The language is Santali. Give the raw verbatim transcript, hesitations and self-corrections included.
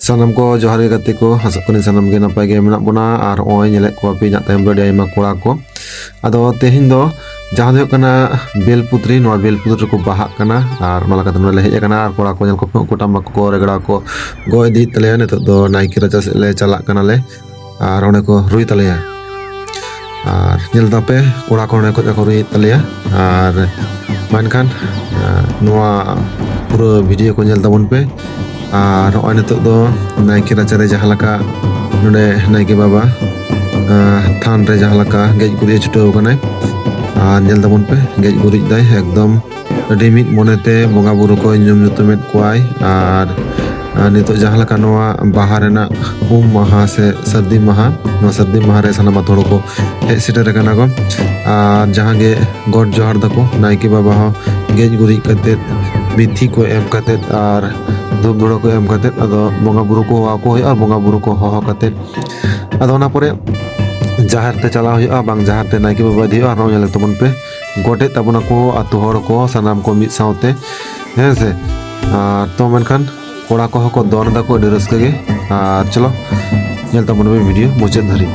ᱥᱟᱱᱟᱢ ᱠᱚ ᱡᱚᱦᱟᱨ ᱜᱮ ᱜᱟᱛᱮ ᱠᱚ, ᱟᱥᱚᱜ ᱠᱟᱹᱱᱟᱹᱧ ᱥᱟᱱᱟᱢ ᱜᱮ ᱱᱟᱯᱟᱭ ᱜᱮ ᱢᱮᱱᱟᱜ ᱵᱚᱱᱟ᱾ ᱟᱨ ᱱᱚᱜᱼᱚᱭ ᱧᱮᱞᱮᱫ ᱠᱚᱣᱟ ᱯᱮ ᱤᱧᱟᱹᱜ ᱛᱟᱭᱚᱢ ᱨᱮ ᱟᱹᱰᱤ ᱟᱭᱢᱟ ᱠᱚᱲᱟ ᱠᱚ᱾ ᱟᱫᱚ ᱛᱮᱦᱮᱧ ᱫᱚ ᱡᱟᱦᱟᱸ ᱫᱚ ᱦᱩᱭᱩᱜ ᱠᱟᱱᱟ ᱵᱮᱞᱯᱩᱛᱨᱤ, ᱱᱚᱣᱟ ᱵᱮᱞᱯᱩᱛᱨᱤ ᱨᱮᱠᱚ ᱵᱟᱦᱟᱜ ᱠᱟᱱᱟ᱾ ᱟᱨ ᱚᱱᱟ ᱞᱮᱠᱟᱛᱮ ᱱᱚᱰᱮ ᱞᱮ ᱦᱮᱡ ᱟᱠᱟᱱᱟ᱾ ᱟᱨ ᱠᱚᱲᱟ ᱠᱚ ᱧᱮᱞ ᱠᱚᱯᱮ, ᱩᱱᱠᱩ ᱴᱟᱢᱟᱠ ᱠᱚ ᱨᱮᱜᱽᱲᱟ ᱠᱚ ᱜᱚᱜ ᱤᱫᱤᱭᱮᱫ ᱛᱟᱞᱮᱭᱟ᱾ ᱱᱤᱛᱚᱜ ᱫᱚ ᱱᱟᱭᱠᱮ ᱨᱟᱪᱟ ᱥᱮᱫ ᱞᱮ ᱪᱟᱞᱟᱜ ᱠᱟᱱᱟᱞᱮ᱾ ᱟᱨ ᱚᱸᱰᱮ ᱠᱚ ᱨᱩᱭ ᱛᱟᱞᱮᱭᱟ᱾ ᱟᱨ ᱧᱮᱞ ᱛᱟᱯᱮ, ᱠᱚᱲᱟ ᱠᱚ ᱚᱸᱰᱮ ᱠᱷᱚᱡ ᱠᱚ ᱨᱩᱭᱮᱫ ᱛᱟᱞᱮᱭᱟ᱾ ᱟᱨ ᱢᱟ ᱮᱱᱠᱷᱟᱱ, ᱟᱨ ᱱᱚᱣᱟ ᱯᱩᱨᱟᱹ ᱵᱷᱤᱰᱤᱭᱳ ᱠᱚ ᱧᱮᱞ ᱛᱟᱵᱚᱱ ᱯᱮ᱾ ᱟᱨ ᱱᱚᱜᱼᱚᱭ ᱱᱤᱛᱚᱜ ᱫᱚ ᱱᱟᱭᱠᱮ ᱨᱟᱪᱟᱨᱮ ᱡᱟᱦᱟᱸ ᱞᱮᱠᱟ ᱱᱚᱰᱮ ᱱᱟᱭᱠᱮ ᱵᱟᱵᱟ, ᱟᱨ ᱛᱷᱟᱱ ᱨᱮ ᱡᱟᱦᱟᱸ ᱞᱮᱠᱟ ᱜᱮᱡ ᱜᱩᱨᱤᱡ ᱮ ᱪᱷᱩᱴᱟᱹᱣ ᱟᱠᱟᱱᱟᱭ᱾ ᱟᱨ ᱧᱮᱞ ᱛᱟᱵᱚᱱ ᱯᱮ, ᱜᱮᱡ ᱜᱩᱨᱤᱡ ᱫᱟᱭ ᱮᱠᱫᱚᱢ ᱟᱹᱰᱤ ᱢᱤᱫ ᱢᱚᱱᱮᱛᱮ ᱵᱚᱸᱜᱟ ᱵᱩᱨᱩ ᱠᱚᱭ ᱧᱩᱢ ᱧᱩᱛᱩᱢᱮᱫ ᱠᱚᱣᱟᱭ᱾ ᱟᱨ, ᱟᱨ ᱱᱤᱛᱚᱜ ᱡᱟᱦᱟᱸ ᱞᱮᱠᱟ ᱱᱚᱣᱟ ᱵᱟᱦᱟ ᱨᱮᱱᱟᱜ ᱩᱢ ᱢᱟᱦᱟ ᱥᱮ ᱥᱟᱹᱨᱫᱤ ᱢᱟᱦᱟ, ᱱᱚᱣᱟ ᱥᱟᱹᱨᱫᱤ ᱢᱟᱦᱟ ᱨᱮ ᱥᱟᱱᱟᱢ ᱟᱛᱳ ᱦᱚᱲ ᱠᱚ ᱦᱮᱡ ᱥᱮᱴᱮᱨ ᱟᱠᱟᱱᱟ ᱠᱚ᱾ ᱟᱨ ᱡᱟᱦᱟᱸ ᱜᱮ ᱜᱚᱰ ᱡᱚᱦᱟᱨ ᱫᱟᱠᱚ, ᱱᱟᱭᱠᱮ ᱵᱟᱵᱟ ᱦᱚᱸ ᱜᱮᱡ ᱜᱩᱨᱤᱡ ᱠᱟᱛᱮᱫ, ᱵᱤᱛᱷᱤ ᱠᱚ ᱮᱢ ᱠᱟᱛᱮᱫ ᱟᱨ ᱫᱷᱩᱯ ᱫᱷᱩᱲᱟᱹ ᱠᱚ ᱮᱢ ᱠᱟᱛᱮᱫ, ᱟᱫᱚ ᱵᱚᱸᱜᱟ ᱵᱩᱨᱩ ᱠᱚ ᱦᱚᱦᱚ ᱟᱠᱚ ᱦᱩᱭᱩᱜᱼᱟ᱾ ᱵᱚᱸᱜᱟ ᱵᱩᱨᱩ ᱠᱚ ᱦᱚᱦᱚ ᱠᱟᱛᱮᱫ ᱟᱫᱚ ᱚᱱᱟ ᱯᱚᱨᱮ ᱡᱟᱦᱮᱨ ᱛᱮ ᱪᱟᱞᱟᱣ ᱦᱩᱭᱩᱜᱼᱟ, ᱵᱟᱝ ᱡᱟᱦᱮᱨ ᱛᱮ ᱱᱟᱭᱠᱮ ᱵᱟᱵᱟ ᱤᱫᱤ ᱦᱩᱭᱩᱜᱼᱟ᱾ ᱟᱨ ᱱᱚᱜᱼᱚᱭ ᱧᱮᱞ ᱛᱟᱵᱚᱱ ᱯᱮ, ᱜᱚᱰᱮᱛ ᱛᱟᱵᱚᱱᱟᱠᱚ ᱟᱛᱳ ᱦᱚᱲ ᱠᱚ ᱥᱟᱱᱟᱢ ᱠᱚ ᱢᱤᱫ ᱥᱟᱶᱛᱮ, ᱦᱮᱸ ᱥᱮ᱾ ᱟᱨ ᱛᱚ ᱢᱮᱱᱠᱷᱟᱱ ᱠᱚᱲᱟ ᱠᱚᱦᱚᱸ ᱠᱚ ᱫᱚᱱ ᱮᱫᱟ ᱠᱚ ᱟᱹᱰᱤ ᱨᱟᱹᱥᱠᱟᱹ ᱜᱮ᱾ ᱟᱨ ᱪᱚᱞᱚ ᱧᱮᱞ ᱛᱟᱵᱚᱱ ᱯᱮ ᱵᱷᱤᱰᱤᱭᱳ ᱢᱩᱪᱟᱹᱫ ᱫᱷᱟᱹᱨᱤᱡ᱾